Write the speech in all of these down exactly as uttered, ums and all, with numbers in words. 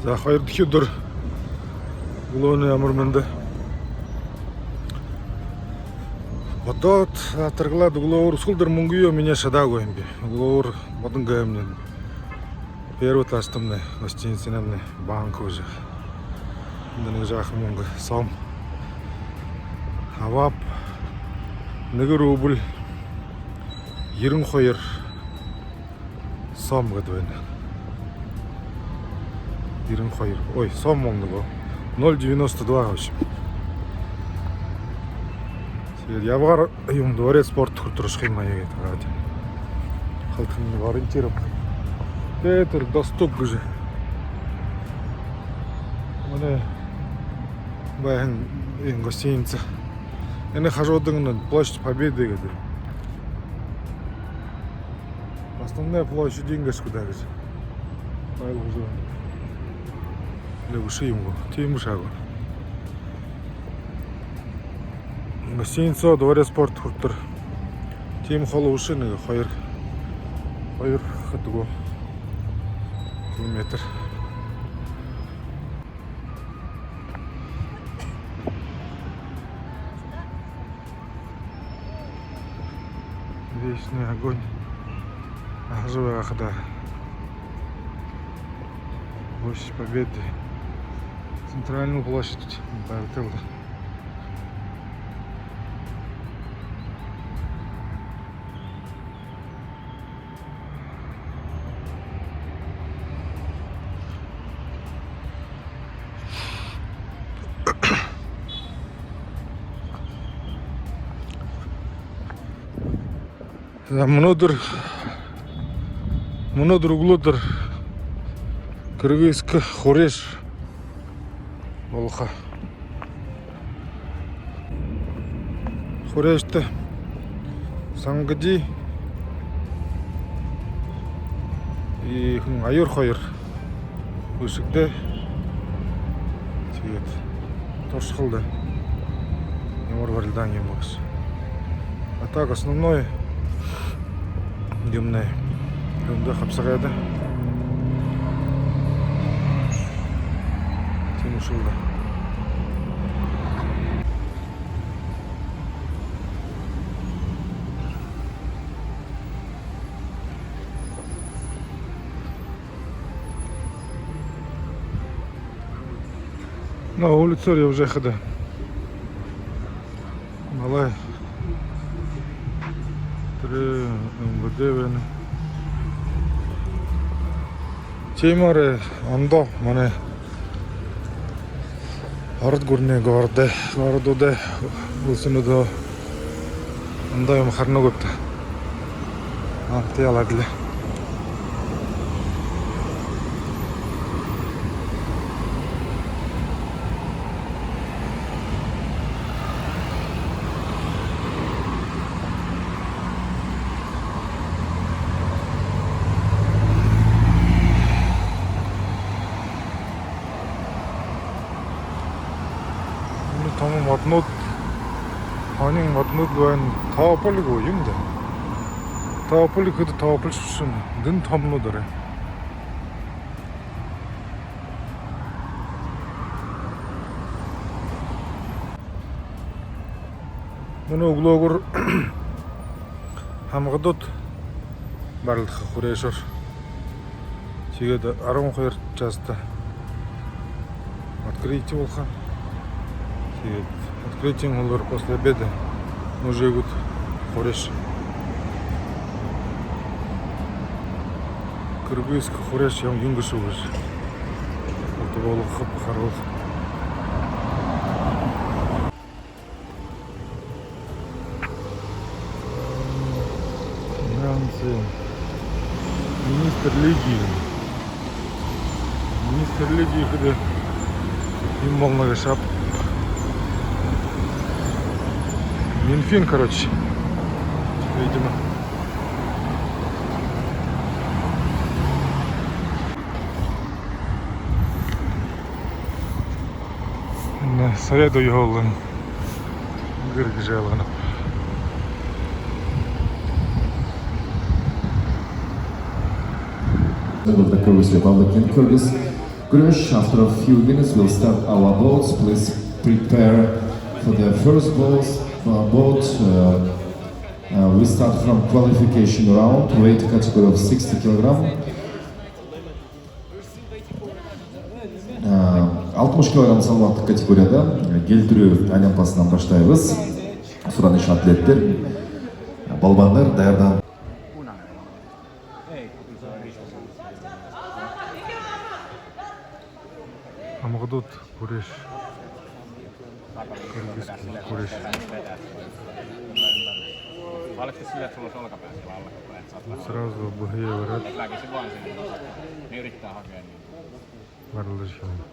За, хоёрдохи үдэр. Үглөөнэй амар мэндэ. Бодоод, а, таргалаад, үглөөгүүр үсэгэлдэр мүнгөө минии шадаагүй юм би. Үглөөгүүр бодонгүй юм. Первый этажтамнай гостиницамнай банк уже. Эндэ нэгэ жаахан мүнгэ сом абааб. Нэгэ рубль ерэн хоёр сом гээд байна. Ерэн хоёр. Ой, сом мүнгэ. Ноль девяносто два, в общем. Тиигээд ябагаар юм, дворец спорта хүрэтэр ошохо юм аа гээд байгаа. Халтахан ориентир. Тиигээд тэрэ Доступ гэжэ манай байһан энэ гостиница. Энэ хажуудань Площадь Победы гэдэг. Основная площадь юм гээшэ гү даа гэжэ ойлгожо байна. Лэ бэшэ юм гү? Тиимэ бэшэ гү? Гостиница, дворец спорта хүрэтэр. Тиимэ холо бэшэ, нэгэ хоёр, хоёр хадаа гү километр. Вечный огонь. Ахажа байгаа хадаа. Площадь Победы. Центральная площадь. Баритал да. За, мүнөөдэр, мүнөөдэр үглөөдэр кыргызско хуреш болохо. Хурешта Сангди и хүн Аюр хоёр бэшэгдээ. Тиигээд туршахал даа. Ямар барилдаан юм бэ гэжэ. А так основной юумнай. Юундэ хабсагайда. Тиимэ шуу даа. На улицаар ябажа байхада малай тэрэ МВД байна. Тиимээр ондоо манай ород гүрэнэй городой, городуудай улсынь одоо ондоо юумэ харанагүйб даа. А, тиигээд лэ. Энэ томо моднууд, хонин моднууд байна. Тополи гү, юун даа? Тополи гэхэдэ тополишье бэшэ. Дэн томонууд арай. Мүнөө үглөөгүүр хамагадууд барилдаха хурешоор. Тиигээд арбан хоёр часта открытие болохо. Тиигээд открытиин һүүлээр после обеда мүжээгүүд хуреш. Кыргызско хуреш юм, юун гээшэб гэжэ. Ута болгохо, харуулха. Франция. Министр Лидии. Министр Лидии хэды юм болоно гээшэб. Минфин, короче. Видимо. Энэ совет үе болон гэр гэжэ ойлгоно. Такой себе public in Kyrgyz. After a few minutes, we'll start our bouts. Please prepare for the first bouts, uh, bout. Uh, uh, we start from qualification round, weight category of sixty kilogram. Э, алтмыш килограмм салмактаг категорияда, э, Гелтүрэ Олимпиадын баһа баһа баһа. Суураанай атлеттер, балбанар даяардаһан. Амгадууд хүрээш. Кыргызский хүрээш. Сразу бэһээ бараад. Барилдажа шална.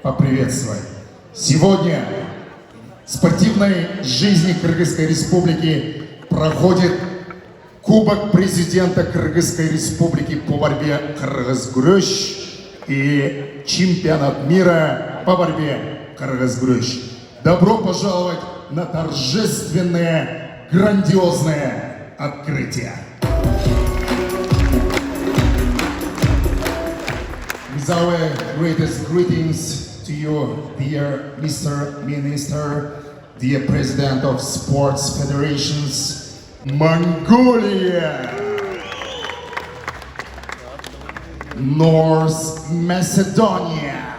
Поприветствовать. Сегодня в спортивной жизни Кыргызской Республики проходит Кубок президента Кыргызской Республики по борьбе «Кыргыз күрөш» и чемпионат мира по борьбе «Кыргыз күрөш». Добро пожаловать на торжественное, грандиозное открытие. With our greatest greetings to you, dear Mister Minister, dear President of Sports Federations, Mongolia, North Macedonia,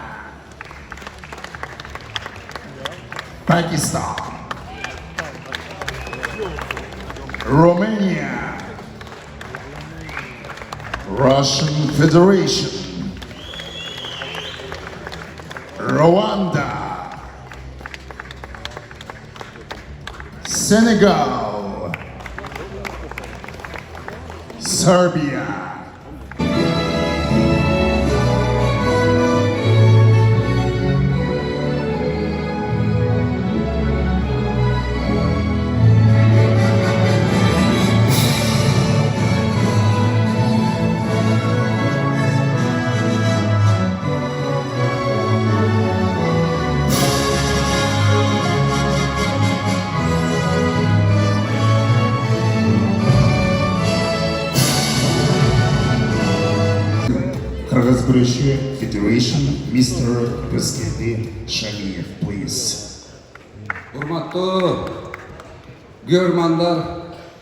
Pakistan, Romania, Russian Federation, Rwanda, Senegal, Serbia. Кыргыз Күрөш Federation, Мистер Бескенди Шамиев, please. Урматтуу көрөрмандар,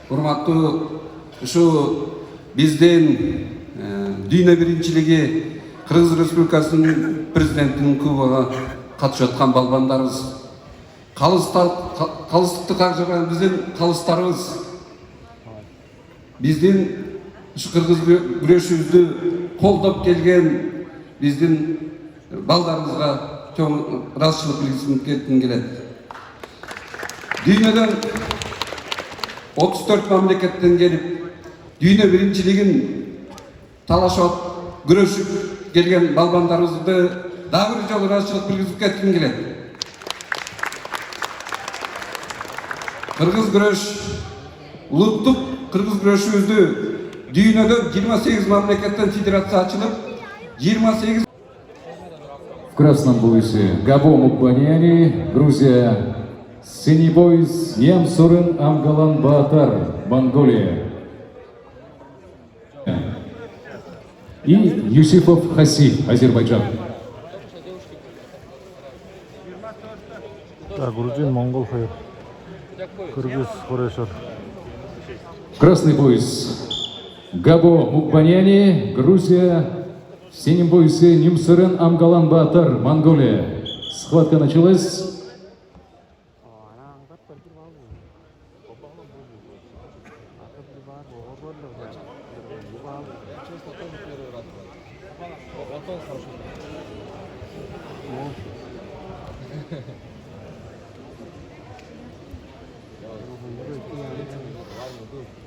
урматтуу ушул биздин, э, дүйнө биринчилиги Кыргыз Республикасынын президентинин кубогуна катышып аткан балбандарыбыз. Калыстар-, ка-, калыстыкты каржырган биздин калыстарыбыз. Биздин ушу кыргыз күрө-, күрөшүүбүздү колдоп келген биздин балдарыбызга чоң ыраазычылык билдиргим кетким келет. Дүйнөдөн отуз төрт мамлекеттен келип, дүйнө биринчилигин талашып, күрөшүп келген балбандарыбызды дагы бир жол ыраазычылык билдиргим кетким келет. Кыргыз күрөш, улуттук кыргыз күрөшүүбүздү дүйнөдө жыйырма сегиз мамлекеттен федерация ачылып, жыйырма сегиз красном поясе Габо Мукбаняни, Грузия. Синий пояс Нямсурен Амгалан Баатар, Монголия. И Юсифов Хаси, Азербайджан. За, грузин, монгол хоёр. Кыргыз, Хурэйшор. Красный пояс Габо Мукбаняни, Грузия. В синем поясе Нямсурен Амгалан Баатар, Монголия. Схватка началась.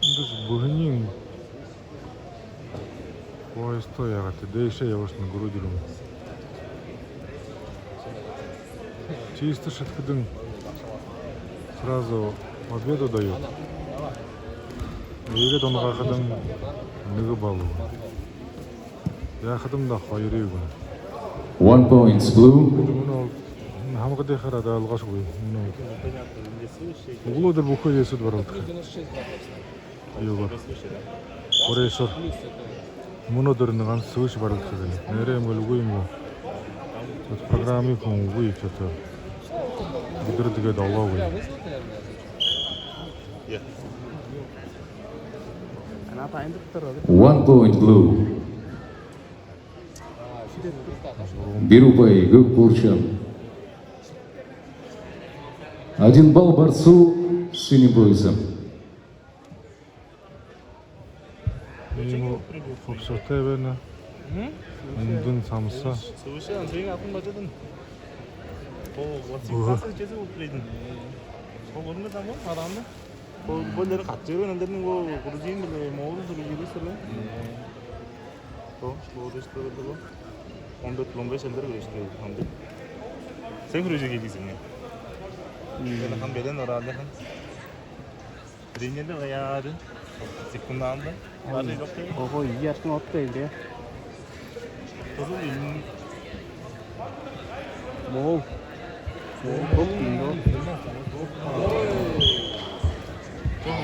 Эндэ бэһэниинь поястай яагаад, дээшээ ябашана, грудь руу. Чисто шэдхэдэнь сразу победу дает. Иигээд унагахадань нэгэ балл. Яахадань даа хоёрые үгэнэ. One point, blue. Мүнөө хамагадынхаараа ойлгоошогүй. Мүнөө үглөөдэр бүхы эсүүд баралдаха. Юугаар? Хурэйшор. Мүнөөдэр нэгэ ганса үгы баралдаха гэнэ. Нээрээ юм гү, үгы юм гү? Вот программын хүн үгы, что-то. Бидэр тиигээд олоогүй. One point, blue. Бирюупай, Гүк Бурчан. Один балл борцу с синим поясом. Иимэ хубсаһатай байна. Үндэн самса. Сүүшээ анзын атын бажадан. Оо, вот. Үгы. Саас чэзэ упридэн. Оо, гүрэнгэ саму, хараана. Оо, бо нэрэ хатжэрэ, нандэр нэгэ грузин бэлэй, моол зүрхэ юрысэлэн. Оо, школада школада бо. Ондо ломбай шэндэр гэрээштэй хамды. Сэн хүрээжэ гэлизэм. Мм. Бэлэн хан бэлэн оралда хан. Тренердэ гаяады. Секунданда. Ой, ой, яркын отто элдэ. Кызыл илин. Мол. Мол, топ инде.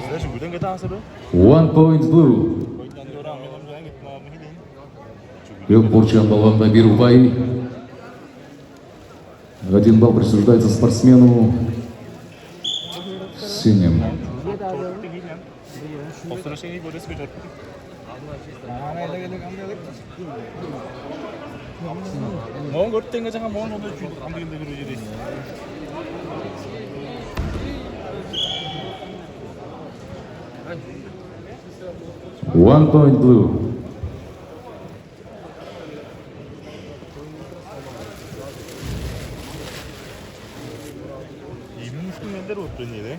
Знаешь, гүдэн гэдэг асар бэ? One point, blue. Гүк Бурчан, Балван Бирюупай. Один балл присуждается спортсмену в синем. Моон гөртэнгэ жаха моон ондо чүд хамдыгын дэгэр үжирэй. One point, blue. Иимэ үстэн эндэр утуни даа.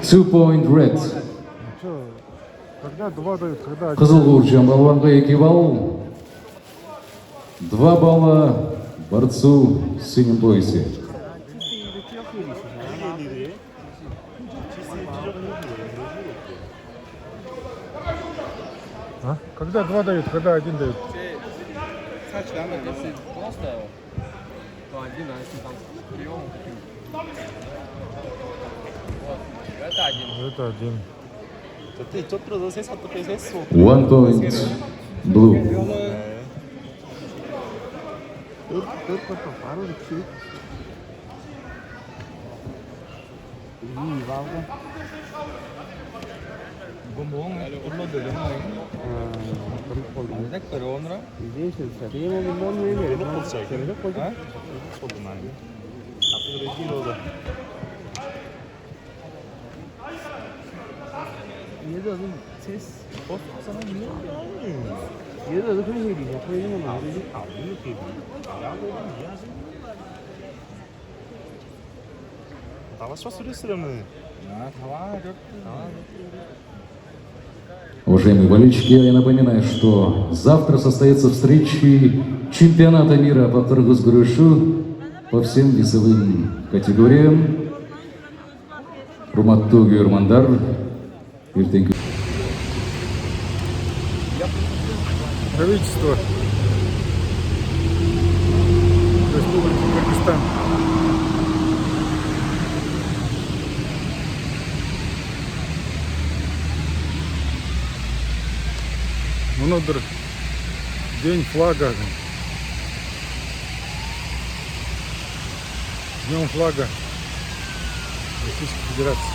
Two point, red. Когда два дают, когда один? Кызыл гууржан Балванга эки балл. Два балла борцу в синем поясе. А? Когда два дают, когда один дают? Если просто, то один, а если там приём, вот, это один. Это один. One point, blue. Гүн болон турлуу дээрэ. Аа, турлуу болон. Андаа, коронавирус. Известно, сатыма болон мэй. Турлуу болсо. Турлуу болсо. А? Турлуу болсо. Атуу регил болоо. Еда зум цес. Хост санаа не. Еда зум хэ хэ хэ хэ хэ. А, ну хэ хэ. Я го я же. Давай что с другой стороны? А, давай, давай. Уважаемые болельщики, я напоминаю, что завтра состоится встреча чемпионата мира по кыргыз гүрөөшэ по всем весовым категориям. Урматтуу үгы урмандар, эртэнгэ. Правительство Республики Кыргызстан. Мүнөөдэр день флага. С днём флага Российской Федерации.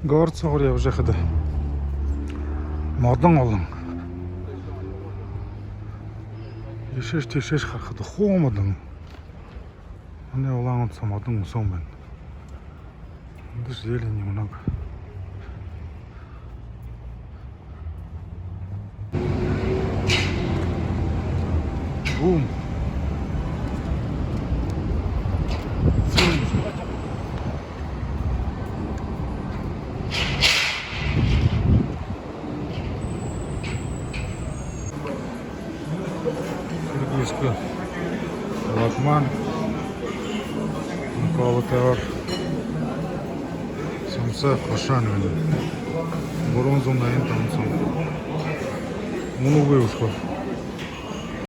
Город соогуур ябажа байхада модон олон. Иишээш тиишээш харахада хуу модон. Манай Улаан-Үдэ соо модон үсөөн байна. Эндэ зелени много. Бум. Кыргызскэ лагман. Наколотор. Сомсо хошон. Гурбан зуун наян табан сом. Мүнөө үгы ушхо.